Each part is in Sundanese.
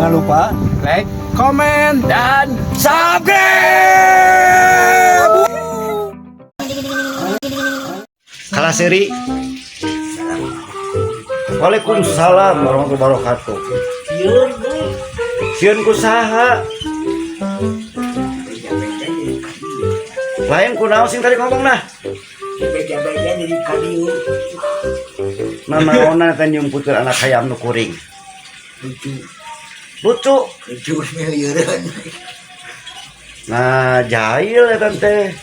Jangan lupa Like, komen, dan subscribe. Kalaseri. Waalaikumsalam warahmatullahi wabarakatuh. Sieun ku saha? Lain ku naon sing tadi ngomong nah? Beja-beja jadi kadieu. Nanaonan teh nyumputkeun anak hayam nu kuring. Lucu. Lucu. Lucu milieureun. Nah, jahil eta teh.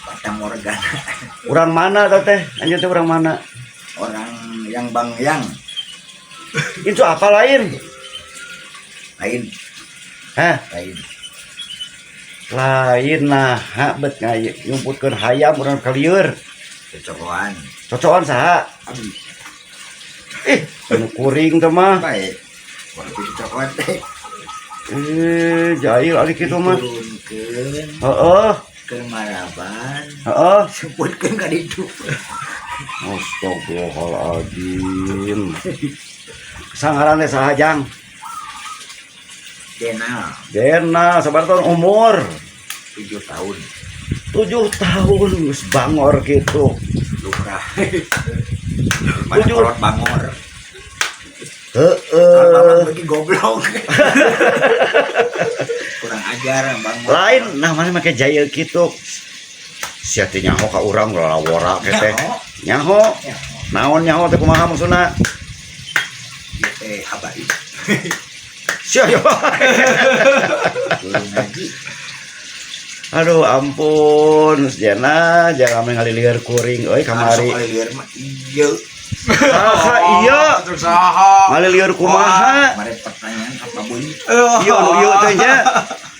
Fata Morgana. Urang mana eta teh? Anjeun teh urang mana? Orang yang bang yang. Itu apa lain? Lain. Hah? Lain. Lain nah, bet nyumputkeun hayam urang kalieur. Cocokan. Cocokan saha? Abi. Ih, nu kuring teh mah. Baik. Waktu cocokan teh. Eh, jahil ari kitu mah. Turunkeun Heeh, ke maraban. Heeh. Sebutkeun ka ditu. Astagfirullahaladzim. Sangaran teh saha jang? Jenal. Jena, sabar tahun umur? 7 tahun. 7 tahun geus bangor gitu. Lumrah. Mana 7. kolot bangor. Heeh. Kalau bangor lagi goblok. Kurang ajar bangor. Lain nah mana make jahil gitu. Sia teh nyaho ka urang lalawora ke teh. Nyaho. Nyaho. Nyaho. Naon nyaho teh kumaha maksudna? Ieu teh habai. Sia ya. Guru ngaji. Aduh ampun, Jena jangan ngalilieur kuring euy kamari. Masuk lieur mah ieu. Saha ieu? Terus saha? Ngalilieur kumaha? Kemarin pertanyaan apa bunyi? Ieu nu ieu teh nya.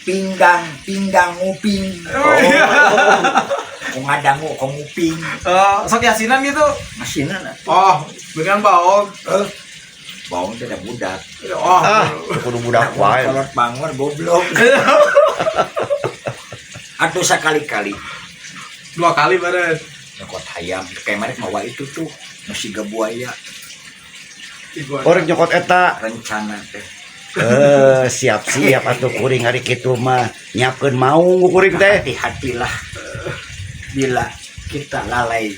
Pinggang, pinggang nguping. Oh. Ku ngadangu ku nguping. Eh, sok yasinan gitu. Masinan atuh. Oh, beneran baong. Eh, baong teh da budak. Oh. Ah, kudu budak wae. Kolot bangor goblok. Atuh sakali-kali 2 kali bareng. Nyokot hayam kayak mereka mawa itu tuh nasi buaya. Orang nyokot eta. Rencana teh. Eh, siap-siap atuh kuring hari kitu mah nyiapkeun maung ku kuring teh. Hati-hatilah bila kita lalai.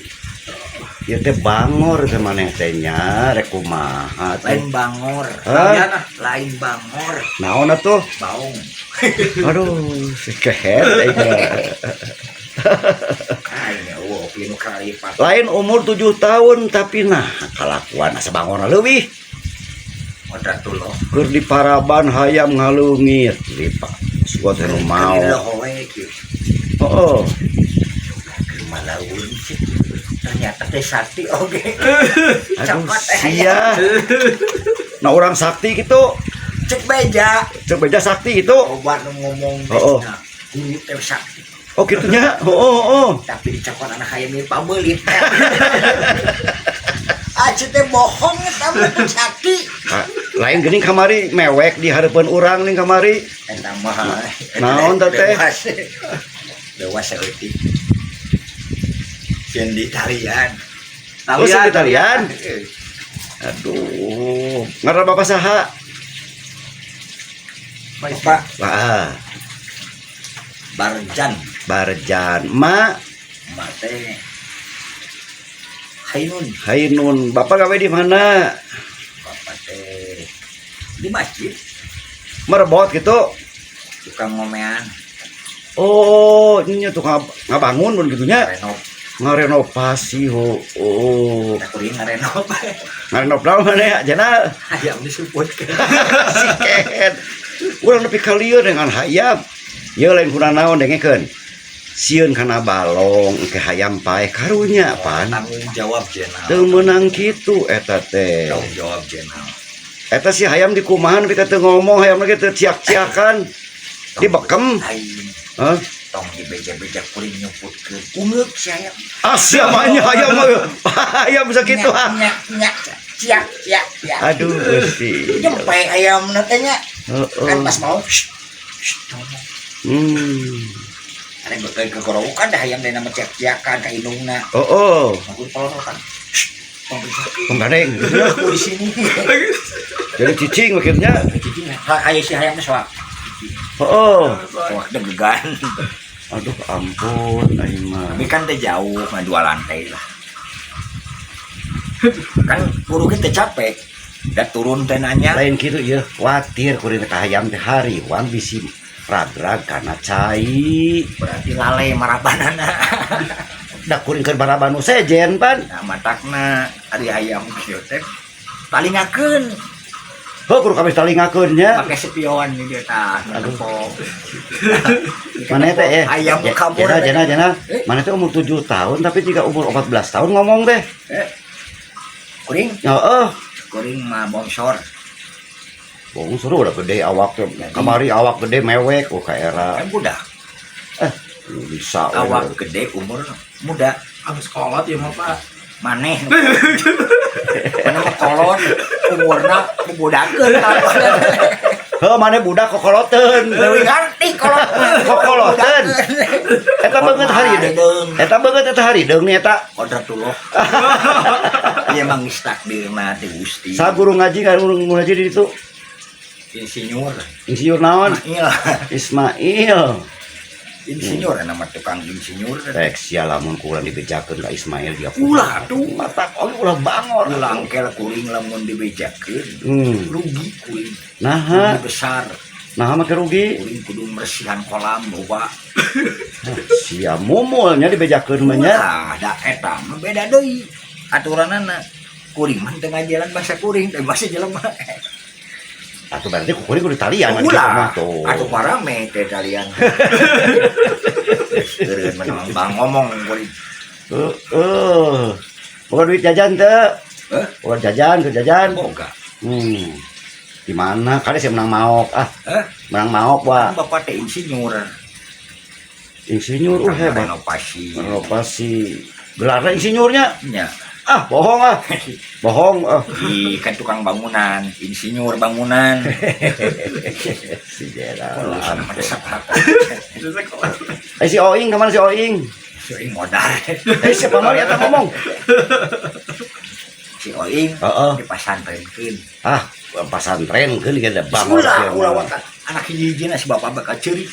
Ieu teh bangor teh maneh teh nya rek kumaha teh. Lain bangor. Hah? Lain bangor. Naon atuh? Baung. Aduh, si keher aing. Aing eueuh opi nu kalipat. Lain umur 7 tahun tapi nah kalakuan asa bangorna leuwih. Qodratullah. Keur di paraban hayam ngaleungit lipa. Sugot nu mau. Keur we kieu. Heeh. Keur malaun sih. Ternyata teh sakti oge. Aduh Cokot teh sia. Nah orang sakti gitu. Cek beja. Cek beja sakti gitu. Obat nu ngomong teh. Oh, oh. Nah, guru teh sakti. Oh gitunya. Oh oh oh. Tapi dicokot anak hayam ieu pabeulit. Acu teh bohong eta mah teh sakti. Ah, lain geuning kamari mewek di hareupeun urang ning kamari. Eta mah. Naon teh teh? Dewas saeutik. Sieun di talian. Oh, sieun di talian. Aduh, ngaran bapak saha? Bapak Lah, Barjan. Barjan. Ma Ma teh Hainun. Hainun. Bapak gawe di mana? Bapak teh di masjid. Merebot gitu. Tukang ngomean. Oh, ini tukang ngabangun mun gitunya. Renov. Ngarenovasi ho. Oh. Nah, kuring ngarenov. Ngarenov naon mana ya? Jana. Hayam disuputkeun. Si kehed. Urang nepi ka lieu dengan hayam. Ieu lain kuna naon dengekeun. Sieun kana balong engke hayam paeh karunya pan. Tanggung jawab jenal. Teu meunang kitu eta teh. Tanggung jawab jenal. Eta si hayam di kumaha nepi ka teu ngomong hayam ge teu ciak-ciakan. Dibekem. Aing Hah? tong dibeja-beja kuring nyumputkeun. Ungeuk si hayam. Ah siapanya hayam mah. Hayam bisa kitu ah. Nya nya ciak ciak ciak. Aduh Gusti. Jempe hayam na teh nya. Heeh. Kan pas mau shh, shh, ngomong. Ada bekel ke gorowokan dah hayam deh nama ciak-ciakan ka indungna. Oh, oh. Aku kalau kan. Tong bejakeun. Tong gandeng gitu ya. Aku di sini. Jadi cicing akhirnya. Cicing aya si hayam soak. Heeh. Soak degegan. Aduh ampun aing mah. Tapi kan teh jauh, mah dua lantai lah. Kan guru kita capek. Da turun teh nanya. Lain kitu ieu, kuatir kuring teh ka hayam teh hariwang bisi ragrag kana cai. Berarti lale marabanana. Da kuring keur maraban nu sejen pan. Nah, matakna ari hayam kieu teh talingakeun. Heuh kudu kabeh talingakeun nya. Pakai spion gitu tah, Aduh. nempo. Mana teh Ayam kabur. Jena jena jena. Eh. Mana teh umur 7 tahun tapi jika umur 14 tahun ngomong teh. Eh. Kuring, Heeh. kuring mah bongsor. Bongsor udah gede awak teh. Kamari awak gede mewek oh ka era. Kan budak. Bisa we. Awak gede umur muda. Habis kolot ya mah Pak. Maneh. Maneh mah kolot umurna budakeun. Heuh maneh budak kokoloteun. Leuwih ngarti kolot. Kokoloteun. Eta beungeut harideung. Eta beungeut eta harideung nih eta. Kodratullah. Ieu mah geus takdirna teh Gusti. Sa guru ngaji kan guru ngaji di ditu. Insinyur. Insinyur naon? Ismail. Ismail. Insinyur nama tukang insinyur. Rek sia lamun ku urang dibejakeun ka Ismail dia. Ulah tuh. Mata oge ulah bangor. Ulah engkel kuring lamun dibejakeun. Rugi kuring. Naha, Rugi besar. naha make rugi. Kuring kudu mersihan kolam loba. Sia mumulnya dibejakeun mah nya. Ulah da eta mah beda deui aturanana. Kuring mah teu ngajaran bahasa kuring, teh bahasa jelema. Atuh berarti ku kuring kudu talian mah di Ulah, mah tuh. atuh parame teh talian. Eureun mah bang ngomong kuring. Heeh. Boga duit jajan teu? Heh? Boga jajan, ke jajan. Boga. Di mana? Kali saya menang maok ah. Heh? Menang maok wah. Kan bapak teh insinyur. Insinyur hebat. Renovasi. Renovasi. Gelarna insinyurnya. Nya. Ah, bohong ah. Bohong ah. Ih, kan tukang bangunan, insinyur bangunan. Si Gerald. Lulusan mah sepak. Eh si Oing kemana si Oing? Si Oing modal. Eh siapa mau eta ngomong? Si Oing Heeh. di pasantrenkeun. Ah, pasantren keun ge bangor. Ulah, ulah wakan. Anak hiji-hijina si bapak bakal ceurik.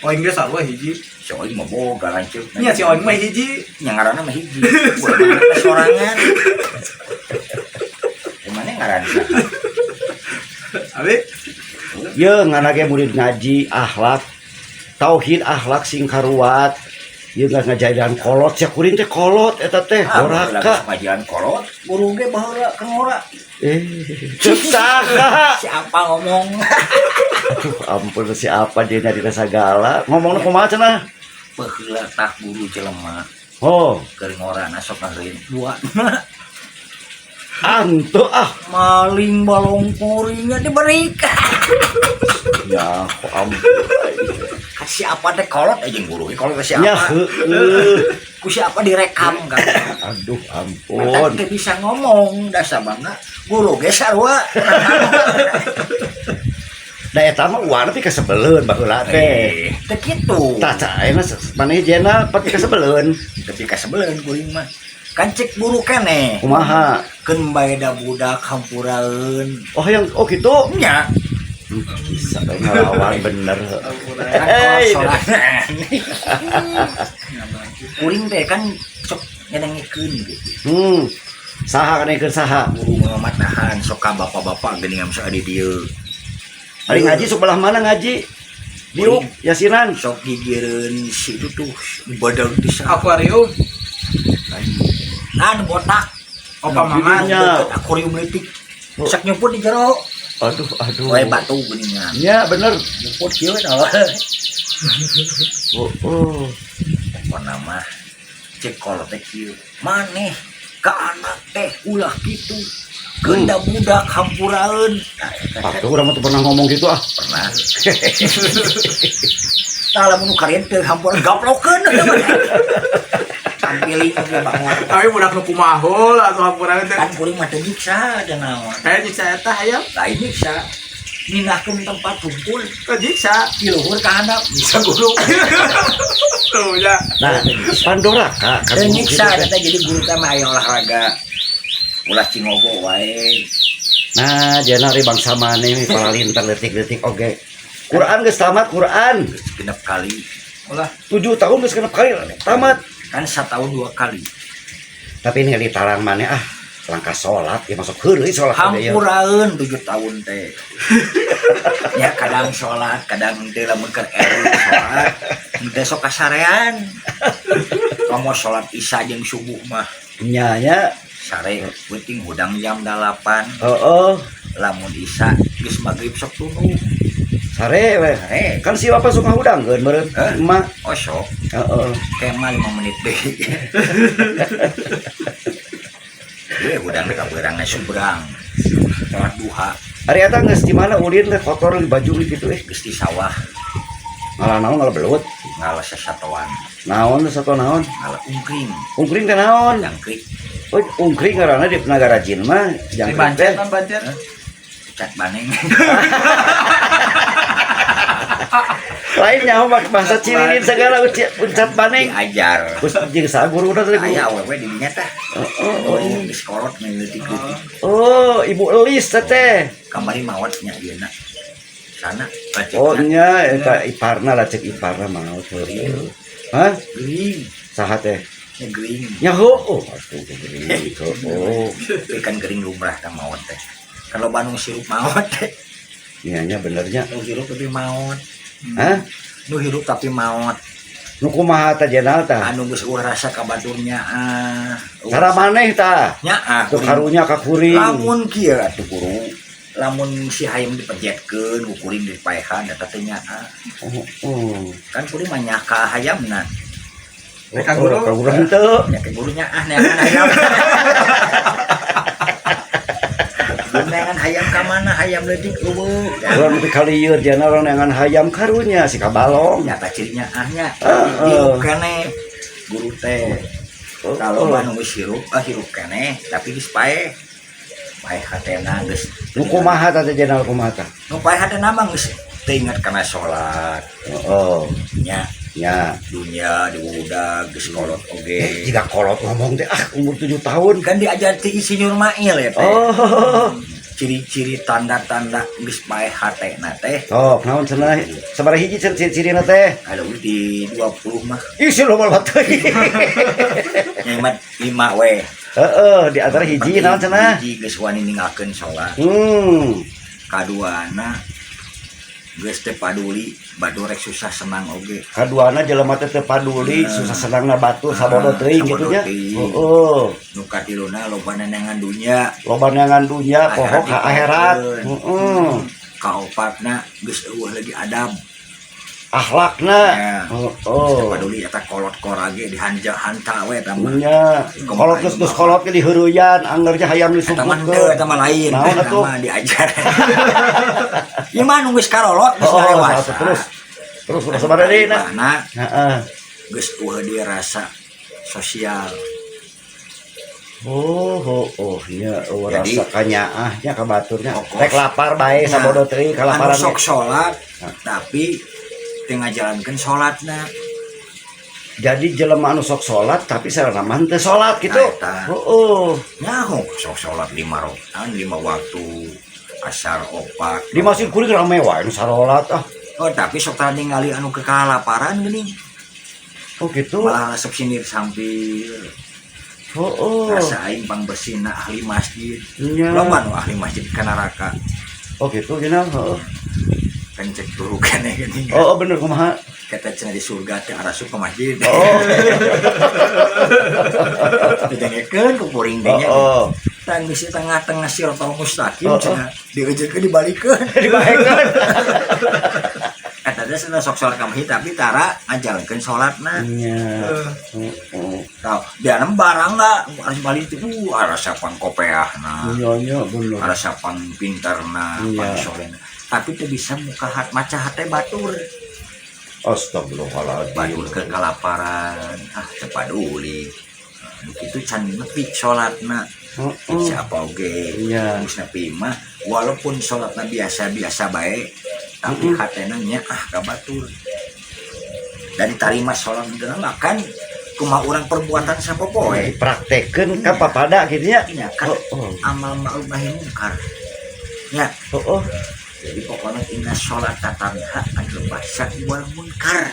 Oing ge sarua hiji. Si Oing mah boga lanceuk. Nya si Oing mah hiji. Nya ngaranna mah hiji. Ulah ngaranna sorangan. Di mana ngaranna? Abi Ye ngana ge murid ngaji akhlak tauhid akhlak sing karuat. Ye geus ngajaran kolot sia kuring teh kolot eta teh doraka. Ngajian kolot, guru ge baheula ka ngora. Eh, saha? Siapa ngomong? Aduh, ampun siapa dia nyarita sagala. Ngomongna kumaha cenah? Baheula tah guru jelema Oh, keur ngorana sok ngeureun dua. antu ah. Maling balong kuringnya diberikan. Ya, ampun. Siapa teh kolot aja guru kolot teh Ya, siapa? heueuh. Ku siapa direkam kan? Aduh, ampun. Mata teh bisa ngomong dasar bangga guru ge sarua. Da eta mah uang tapi kasebeleun baheula teh. Teh kitu. Tah caena maneh jena pati kasebeleun. Tapi kasebeleun kuring mah. Kan cek guru keneh. Kumaha? Keun bae da budak hampuraeun. Oh yang oh gitu. Nya. Bisa bae ngelawan bener. Kan Hey. sorangan. Kuring teh kan sok nyedengekeun gitu. Saha kana saha? Guru ngamatahan sok ka bapak-bapak geuning sok di dieu. Ari ngaji sok belah mana ngaji? Diuk yasinan. Sok gigireun si itu tuh badag di Akuarium. Anu botak. Opa Maman. Nya. Deket akuarium leutik. Sok nyumput di jero. Aduh aduh. Wae batu geuningan. Ya bener. Nyumput kieu we tah. Oh, oh. Pokona mah cek kolot teh kieu. Maneh ka anak teh ulah kitu. Keun da budak hampuraeun. Nah, eta teh Atuh urang mah teu pernah ngomong gitu ah. pernah. Tah lamun nu karian teu hampura gaplokeun. Tampiling ge bangun. Tapi budak nu kumaha lah atuh hampura teh. Kan kuring mah teu nyiksa da naon. Kayak nyiksa eta hayam. Lain nyiksa. Mindahkeun tempat kumpul Teu nyiksa. di luhur ka handap bisa guru. Tuh ya. Nah, Pandora kak Teu nyiksa eta jadi guru teh mah aya olahraga. Ulah cingogo wae. Nah, jana ari bangsa maneh mi palalinter leutik-leutik oge. Quran geus tamat Quran. Geus 6 kali. Ulah. 7 tahun geus 6 kali tamat. Kan setahun 2 kali. Tapi ini ditarang maneh ah langkah sholat ya masuk heureuy sholat oge ya. Hampuraeun 7 tahun teh. Ya kadang sholat, kadang teu lamun keur eru sholat. Teu sok kasarean. Komo sholat isya jeung subuh mah. Nya nya. Sare penting hudang jam 8. Heeh. Lamun isya geus magrib sok tunu. Sare we. Sare. Kan si bapak suka hudangkeun meureun. Hah? Emak. Oh sok. Heeh. Kema 5 menit deui. Ye hudang ka beurangna subrang. Sholat duha. Ari eta geus di mana ulin teh kotor di baju gitu eh. Geus di sawah. Ngalah naon ngalah belut. Ngalah sasatoan. Naon satu naon? Ngalah ungkring. Ungkring teh naon? Jangkrik. Oh, ungkring ngaranna di Nagara Jin mah Di jangkrik bancet teh. kan bancet. Cat baneng. Lain nyaho bahasa Cililin segala ucat baneng. Diajar. Terus jeung saguruna teh. Aya awewe di dinya tah. Oh, Oh, geus kolot main leutik-leutik. oh, Ibu Elis teh. Kamari maot nya ieu na. Sana lacekna. Oh nya eta iparna lacek iparna maot. Hah? Gering. Saha teh? Nya gering. Nya heueuh atuh gering. Oh. Tapi kan gering lumrah tah maot teh. Kalau Bandung sirup maot teh. Nya nya benernya. Nu hirup tapi maot. Hah? Nu hirup tapi maot. Nu kumaha tah jenal tah? Anu geus eueuh rasa ka baturnya ah. Cara maneh tah? Nya ah. Tuh karunya ka kuring. Lamun kieu atuh guru. Lamun si hayam dipejetkeun ku kuring dipaehan eta teh nya ah. Oh, oh. Kan kuring mah nyaka hayamna. Ka guru? Ka guru henteu. Nya ka guru nya ah neangan hayam. Neangan hayam ka mana hayam leutik eueuh. Urang teh kalieur jana urang neangan hayam karunya si kabalong. Nyata cirinya ah nya. Heeh. Hirup keneh guru teh. Kalau Oh. mah nu geus hirup ah hirup keneh tapi geus paeh. Paeh hatena geus. Nu kumaha tah teh jenal kumaha tah? Nu paeh hatena mah geus teu inget kana salat. Oh, Nya nya. dunia diudag geus kolot oge. Jika kolot ngomong teh ah umur 7 tahun. Kan diajar ti Insinyur Mail ya teh. Oh. Ciri-ciri tanda-tanda geus paeh hatena teh. Sok naon cenah sabaraha hiji cenah ciri-cirina teh? Kalau di 20 mah Ih si loba loba teuing. nyemat 5 we. Heeh, di antara hiji naon cenah? Hiji geus wani ninggalkeun salat. Kaduana geus teu paduli batur rek susah senang oge. Kaduana jelema teh teu paduli susah senangna batur sabodo teuing kitu nya. Heeh. Nu katiluna loba neangan dunya. Loba neangan dunya poho ka akhirat. Heeh. Kaopatna geus eueuh lagi adab. Akhlakna. Geus teu paduli eta kolot korage dihanja hanta we eta mah. Nya, kolot geus geus kolot ge diheureuyaan, angger nya hayam Eta mah disumputkeun. henteu, eta mah lain. Naon Eta atuh? mah diajar. Ieu mah nu geus karolot geus Oh, dewasa. terus. Terus udah sabaraha deui nah. Nah, Heeh. geus eueuh deui rasa sosial. Oh, oh, oh, nya oh, Jadi, rasa kanyaah nya ka baturnya. Pokok. Rek lapar bae sabodo teuing kalaparan. Anu sok salat tapi teu ngajalankeun salatna. Jadi jelema anu sok salat tapi sarana mah teu salat gitu. Nah, eta. Heeh. Nyaho sok salat 5 rakaat, 5 waktu, asar opat. Di masjid kuring rame wae nu sarolat ah. Oh, tapi sok tara ningali anu kekalaparan geuning. Oh gitu. Malah resep sindir sampir. Heeh. Rasa aing pangbersihna ahli masjid. Nya. Loba nu ahli masjid ka neraka. Oh gitu cenah, heeh. Kan cek turu keneh geuning. Oh, oh bener kumaha? Kata cenah di surga teh arasup ke masjid. Oh. Didengekeun ku kuring teh nya. Oh, oh. Tang geus tengah-tengah siratal mustaqim Oh, oh. cenah dieujeurkeun dibalikeun. Dibaekeun. Eta teh cenah sok salat ka masjid tapi tara ngajalankeun salatna. Nya. Heeh. Tau, dia barang lah harus balik itu, rasa pangkopeahna, Nya nya bener. rasa pang pintarna, Iya. pang solehna. Tapi teu bisa muka hat maca hate batur. Astagfirullahaladzim. Batur ke kalaparan, ah teu paduli. Nah, kitu can nepi salatna. Heeh. Siapa oge Iya. geus nepi mah walaupun salatna biasa-biasa bae, tapi hatena nya ah ka batur. Dan tarima salat mah kan Kumaha urang perbuatan sapopoe. Praktekeun ka papada gitu nya. Nya kan Oh, oh. amal ma'ruf nahi mungkar. Ya, Oh, oh. jadi pokoknya inna sholat tanha anil fahsya'i wal munkar.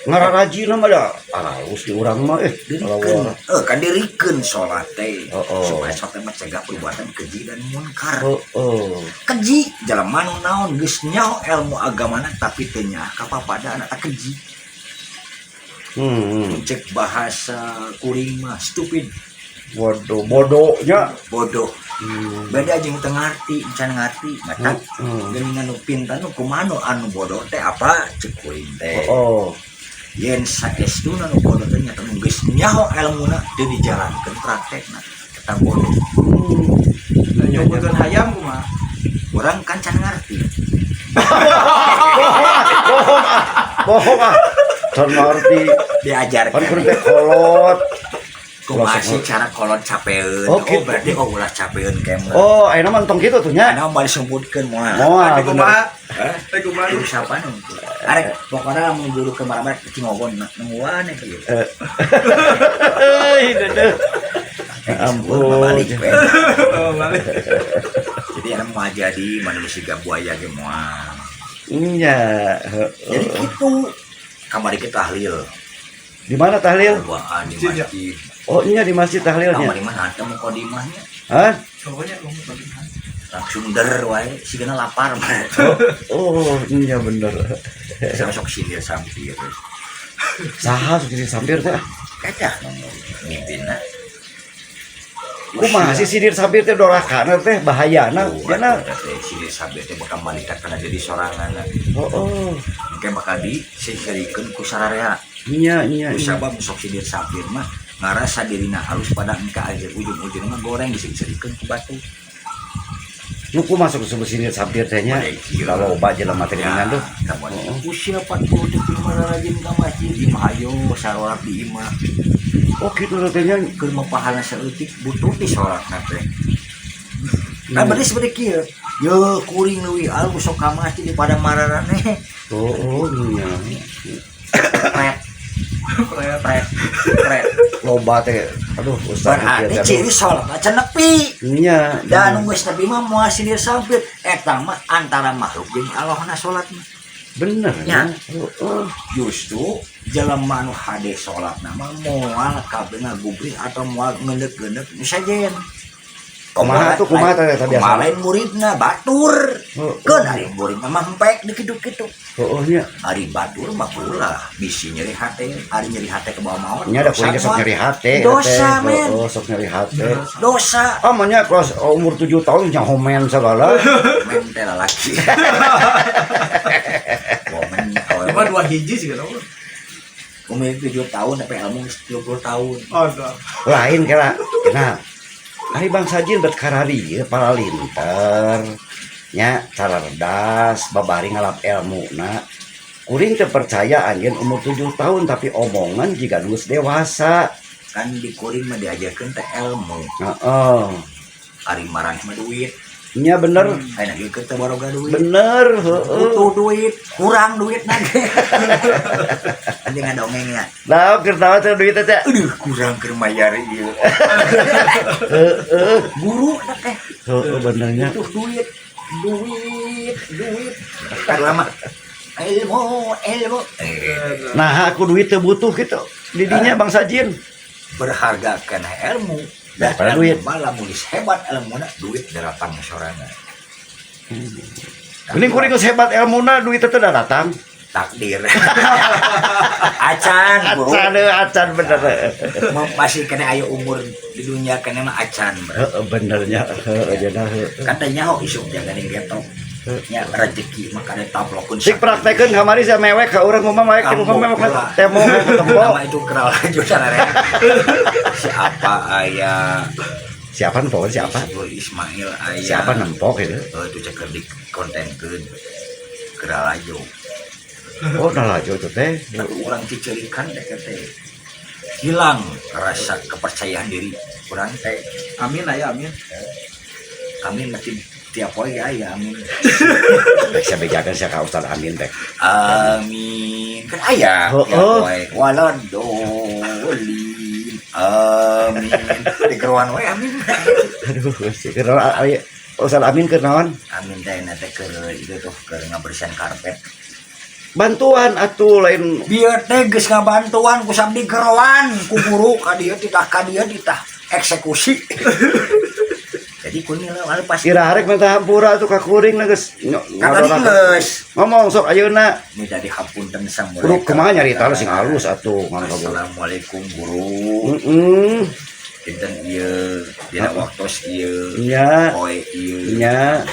Ngararajina mah da alus di urang mah eh. Dirikeun, eh kan dirikeun sholat teh. Oh, oh. Supaya sholat teh mencegah perbuatan keji dan munkar. Oh, oh. Keji jelema nu naon geus nyaho ilmu agamana tapi teu nyaah ka papada eta keji. Cek bahasa kuring mah stupid. Waduh, bodohnya. Bodoh. Beda jeung teu ngarti, can ngarti. Mata geuningan nu pintar nu kumaha nu anu bodoh teh apa cek kuring teh. Oh, oh. Yen saestuna nu bodoh teh nyata nu geus nyaho elmuna teu dijalankeun praktekna eta bodoh. Nyebutkeun hayam kumaha? Urang kan can ngarti. Bohong ah. Bohong ah. Can ngarti. Diajarkan. Kan kuring teh kolot. Kumaha sih cara kolot capeun? Oh, Oh, gitu. Berarti oh ulah capeun kemer. Oh, ayeuna mah entong kitu tuh nya. Karena mau disebutkeun moal. Moal Rek bener. kumaha? Hah? Rek kumaha? Guru siapa nu? Arek pokoknya mun guru kemana-mana cingogon nungguan kieu. Euy, dedeh. Eh, Ampun. Balik we. Oh, balik. Jadi anak mau jadi manusia buaya ge moal. Nya. Jadi gitu. Kamari kita tahlil. Di mana tahlil? Cobaan di Masjid, ya? masjid. Oh, nya di masjid tahlilnya. Kamari mah ada mukodimahnya. Hah? Pokoknya ngomong bagaimana? Langsung der wae sigana lapar mah. Oh, iya bener. Sama sok sindir sampir. Saha sok jadi sampir teh? Kaca mimpinna. Kumaha sih sindir sampir teh dorakana teh bahayana? Oh, Jana. atuh teh sindir sampir teh bakal balik kana jadi sorangan. Oh, oh. Engke bakal disisirikeun ku sararea. Nya nya. Ku Nya. sabab sok sindir sampir mah ngarasa dirina halus pada engke akhir ujung-ujungna mah goreng disisirikeun ku batu. Nu kumaha sok disebut sindir sampir teh nya? Pada kieu. Loba jelema teh geuningan tuh. Ya, usia 40 detik mah rajin ka masjid, imah ayo sarolat di imah. Oh, kitu teh nya. Keur mah pahala saeutik butuh di salatna teh. Nah, berarti seperti kieu. Ye kuring leuwih alus sok ka masjid daripada mararaneh. Oh, oh nya. Pret, pret, pret. Loba teh. Aduh, ustaz Berarti ciri salat acan nepi. Nya. Dan nu geus nepi mah moal sindir sampir. Eta mah antara makhluk jeung Allahna salat mah. Bener Nya. nya. Oh, oh. Justru jelema nu hade salat mah moal kabeh ngagubris atau moal ngeundek-geundek nu sajen. Kumaha tuh, kumaha teh eta biasa? Kumaha lain muridna batur. Oh, Keun ari muridna mah empek di kitu-kitu. Oh, oh nya. Ari batur mah ulah bisi nyeri hate, ari nyeri hate ke bawah maot. Nya da kuring ge sok nyeri hate. Dosa, teh. men. Oh, sok nyeri hate. Dosa. Ah, mah nya kelas umur 7 tahun nya homen segala. Men teh lalaki. Women Cuma dua hiji sih kan. Umur 7 tahun sampai ilmu geus 30 tahun. Oh, dah. Lain kira. Nah, ari bangsa jin bet karari ieu paralinter. Nya carardas babari ngalap ilmu na. Kuring teu percaya anjeun umur 7 tahun tapi omongan jiga geus dewasa. Kan di kuring mah diajarkeun teh ilmu. Heeh. Ari maraneh mah duit. Nya bener. Ayeuna ge keur teu baroga duit. Bener, heeh. Butuh duit, kurang duit nage. Anjing ngadongeng ya. Lah, keur tawa teh duit teh. Aduh, kurang keur mayar ieu. Heeh. Guru teh Heeh, benernya. butuh duit, duit, duit. Kan lama ilmu, ilmu. Eh, Nah, aku duit teu butuh gitu. Di dinya bangsa jin. Berharga kana ilmu. Dan Daripada ilmu duit. Malah mulis hebat ilmuna, duit datang sorangan. Mending kuring geus hebat ilmuna, duit teh datang. Takdir. Acan, guru. Acan euy, acan bener. Masih kena ayo umur di dunia kena mah acan. Heeh, benernya. Heeh, jana heeh. Kan teh nyaho isuk jaga ning getok. Nya rezeki makanya taplokun. Sik praktekeun kamari saya mewek ka urang ngomong mewek Kamu ngomong mewek lah. temo tempo. Nama itu keral sararea. Siapa aya? Siapa nempok siapa? Zul Ismail aya. Siapa nempok itu? Oh, itu ceker di kontenkeun. Keralajo. Oh, nah laju itu teh. Tapi orang cicirikan teh teh. Hilang rasa kepercayaan diri kurang teh. Amin aya amin. Amin masih tiap poe ya ya amin. Rek saya bejakeun sia ka Ustaz Amin teh. Amin. Kan aya Oh, tiap oh. poe. Waladol. Waladhdallin. Amin. Digeroan we amin. Aduh, Gusti. Keur naon, Ustaz Amin keur naon? Amin teh na teh keur itu tuh keur ngabersihan karpet. Bantuan atuh lain. Bieu teh geus ngabantuan ku sabdi geroan ku guru ka dieu titah ka dieu titah eksekusi. Jadi kuning lah pas Iraha rek minta hampura atuh ka kuring na geus Ka tadi geus. Ngomong sok ayeuna. Ini tadi hapunten Kudu kumaha nyarita sing halus atuh ngono ka guru. Assalamualaikum guru. Heeh. Dinten ieu dina waktos ieu. Nya. Poe ieu. Nya.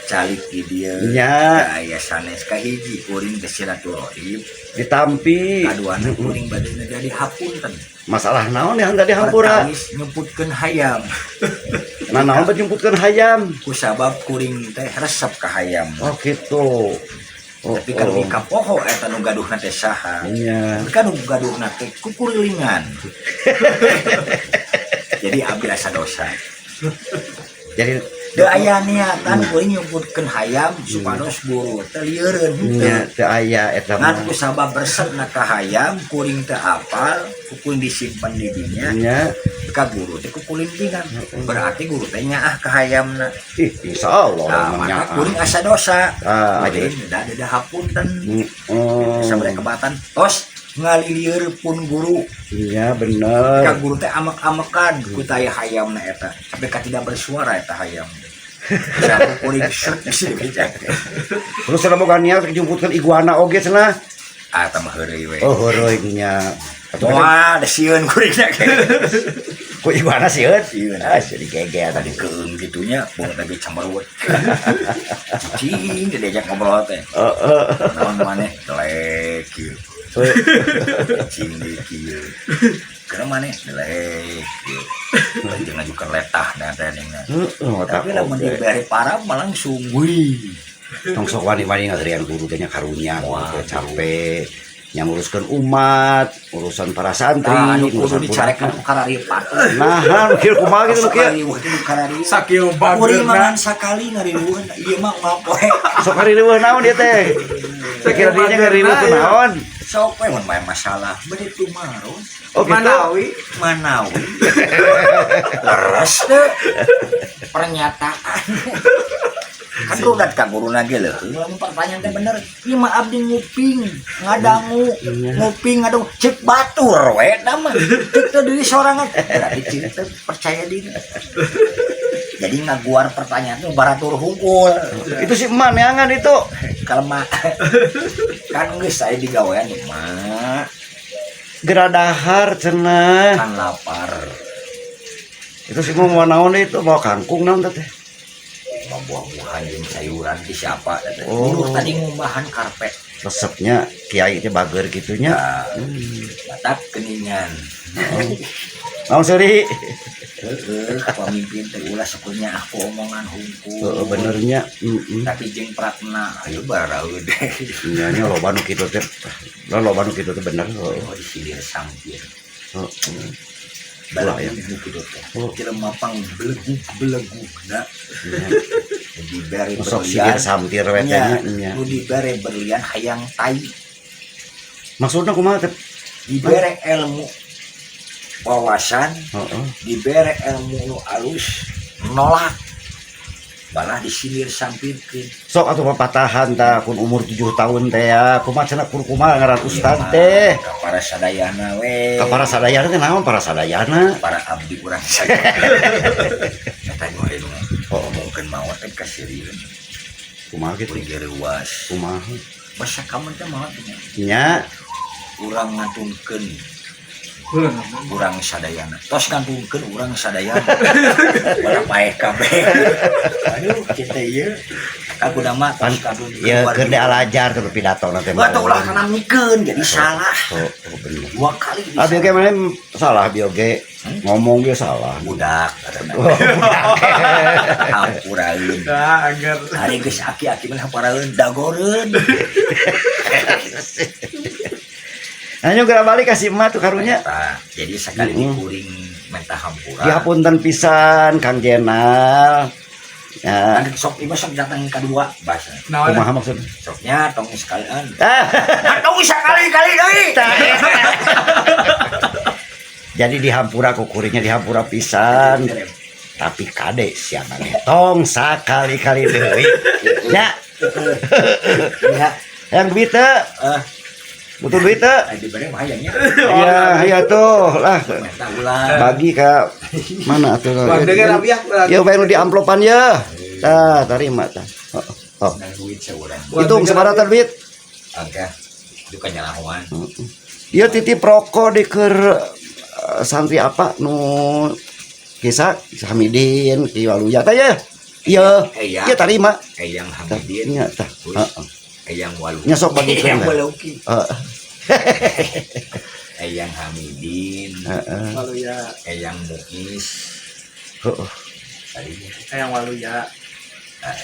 Calik di dieu. Nya. Aya sanes kahiji kuring teh silaturahim. Ditampi. Kaduana kuring bade jadi hapunten. Masalah naon yang tadi hampura? Pertawis nyumputkeun hayam. Nah, naon bet nyumputkeun hayam? Ku sabab kuring teh resep ka hayam. Oh gitu. Oh, Tapi kan oh. kapoho eta nu gaduhna teh saha. Nya. Tapi kan nu gaduhna teh kukurilingan. Jadi abdi asa dosa. Jadi Teu aya niatan kuring nyumputkeun hayam supados guru teh lieureun henteu. Nya teu aya eta Ngan mah. ku sabab resepna ka hayam kuring teu apal, ku kuring disimpen di dinya. Nya. Ka guru teh kukulintingan. Berarti guru teh nyaah ka hayamna. Ih, insyaallah Nah, emang maka nyaah. kuring asa dosa. Ah, aja. Kuring da da hapunten. Oh. Sampai kebatan tos ngalilieur pun guru. Iya bener. Ka guru teh amek-amekan ku taya hayamna eta. Sampai ka tidak bersuara eta hayam. Sampai kuring set geus dibeja. Terus cenah boga niat jumputkeun iguana oge cenah. Ah, eta mah heureuy we. Oh, heureuy nya. Atuh kan Wah, da sieun kuringna ge. ku iguana sieun. Sieun. Ah, sieun geger Tadi keung gitunya, beungeut lagi cemberut. Cing, diajak ngobrol teh. Heeh. Naon maneh jelek kieu. Cing di kieu. Keur maneh jelek kieu. Jeung ngajukeun letah da teh ningna. Heeh, otak Tapi lamun oge. dibere parab mah langsung wih. Tong sok wani-wani ngaherian guru teh nya karunya, Wah, guru teh capek nya nguruskeun umat, urusan para santri, Nah, anu kudu urusan dicarekan ku kararipat. Nah, nu kieu kumaha gitu nu kieu. Karariweuh teh nu karariweuh. Sakieu Kuring bageurna. mangan sakali ngariweuh ieu mah unggal poe. Sok ngariweuh naon ieu teh? Sakira dinya ngariweuh ku naon? Sok we mun main masalah bade tumaros. Oh gitu. Manawi. Manawi. Leres teh pernyataan. Kan rudat ka guruna ge leuheung lamun pertanyaan teh bener. Ieu mah abdi nguping, ngadangu, nguping ngadangu cek batur we da mah. Cek teh diri sorangan. Berarti cek teh percaya diri. Jadi ngaguar pertanyaan tuh baratur hungkul. Itu si emak neangan itu. Kalema kan geus aya digawean emak Geura dahar cenah. Kan lapar. Itu si mau naon itu mau kangkung naon teh? Mau buah-buahan jeung sayuran di siapa teh. Oh. Dulu tadi ngumbahan karpet. Resepnya kiai teh bager gitunya. Nah, batak keningan. Naon seuri? Heeh, pamimpin teh ulah sakunya aku omongan hungkul. Heeh, benernya. Heeh. Tapi jeung prakna ayo baraud. Nya nya loba nu kitu teh. Lah loba nu kitu teh bener. Heeh. Oh, disilir sampir. Heeh. Ulah ya. Balik gitu teh. Oh. Jelema pang belegug-belegugna. Nya. Dibere Sok silir berlian. sampir we teh Nya, nya. Nya. nu dibere berlian hayang tai. Maksudna kumaha teh? Dibere ilmu wawasan, Heeh. dibere ilmu nu alus, nolak. Malah disindir sampirkeun. Sok atuh papatahan tah kun umur 7 tahun teh ya. Kumaha cenah kur kumaha ngaran ustad teh? Ka para sadayana we. Ka para sadayana teh naon para sadayana? Para abdi urang sadayana. Eta nu aya nu ngomongkeun maot teh kasirieun. Kumaha gitu? Kuring ge reuas. Kumaha? Basa kamu teh maot nya. Nya. Urang ngantungkeun urang sadayana. Tos ngantungkeun urang sadayana. Malah paeh kabeh. Aduh, kita ieu. Aku nama tos ngantungkeun. Ya keur dialajar tuh pidato nanti. Wah, tuh ulah kanamikeun jadi salah. Oh, oh bener. Dua kali Abi oge mana salah abi oge ngomong ge salah. Budak katana. Oh, budak. Hampuraeun. Nah, agar Hari geus aki-aki mah hampuraeun dagoreun. Anyo geura balik ka si emak tuh karunya. Eta, jadi sekali dikuring minta hampura. Dihapunten pisan Kang Jenal. Ya, Kan sok ieu mah sok datang kedua bahasa. Naon? kumaha maksudnya? Soknya tong sekalian. Ah, Tong sekali-kali deui. Jadi dihampura ku kuringnya, dihampura pisan. Tapi kade siapa nih? Tong sakali-kali deui. Ya. Ya. Yang duit teu? Eh. Butuh duit teu? Ai dibere mah hayangnya. Iya, iya tuh lah. Minta ulah. Bagi ke mana atuh? Bang dengar abi ya. Ya, bayar nu di amplopan ya. Tah, tarima tah. Oh, oh. Nang duit seurang. Hitung sabaraha duit? Oke. Itu kan nyalahuan. Ieu titip rokok di keur santri apa nu kisah Hamidin Ki Waluya tah ya. Iya. Eyang. Iya, tarima. Eyang Tah, Hamidin. nya tah. Heeh. Eyang Walu. Nya sok bagikeun Eyang tah. Waluki. Heeh. Eyang Hamidin. Heeh. Waluya. Eyang Muiz. Heeh. Tadi Eyang Waluya.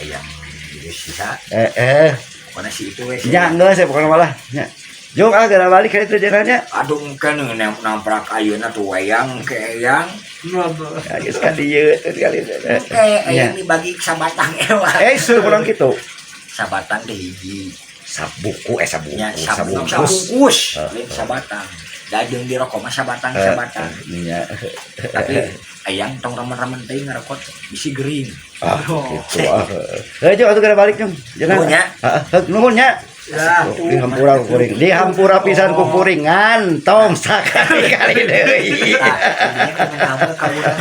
Eyang itu sisa. Eh eh. Pokoknya si itu wes. Nya geus ya pokoknya malah. Nya. Jung ah geura balik ka itu jalannya. Aduh, kan namprak ayeuna tuh wayang ke eyang. Ya geus ka dieu teh kali. Eh, eyang dibagi sabatang ewa. Eh, suruh kurang kitu. Sabatang teh hiji. Sabuku eh sabuku, Nya sabungkus. sabungkus, Eh, lain sabatang. Daging di rokok mah sabatang Eh, sabatang. nya. Tapi eyang tong remen-remen teuing ngerokok bisi gering. Ah, gitu ah. Eh, jung atuh geura balik jung. Jangan. Nuhun nya. Heeh, nuhun nya. Ya. Dihampura ku kuring. Dihampura pisan ku kuring ngan tong sakali-kali deui. Tah, jadinya kan nambah ka urang.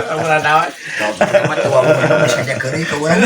Kamu naon? Goblok mah tua mah bisa aja keuring ka urang.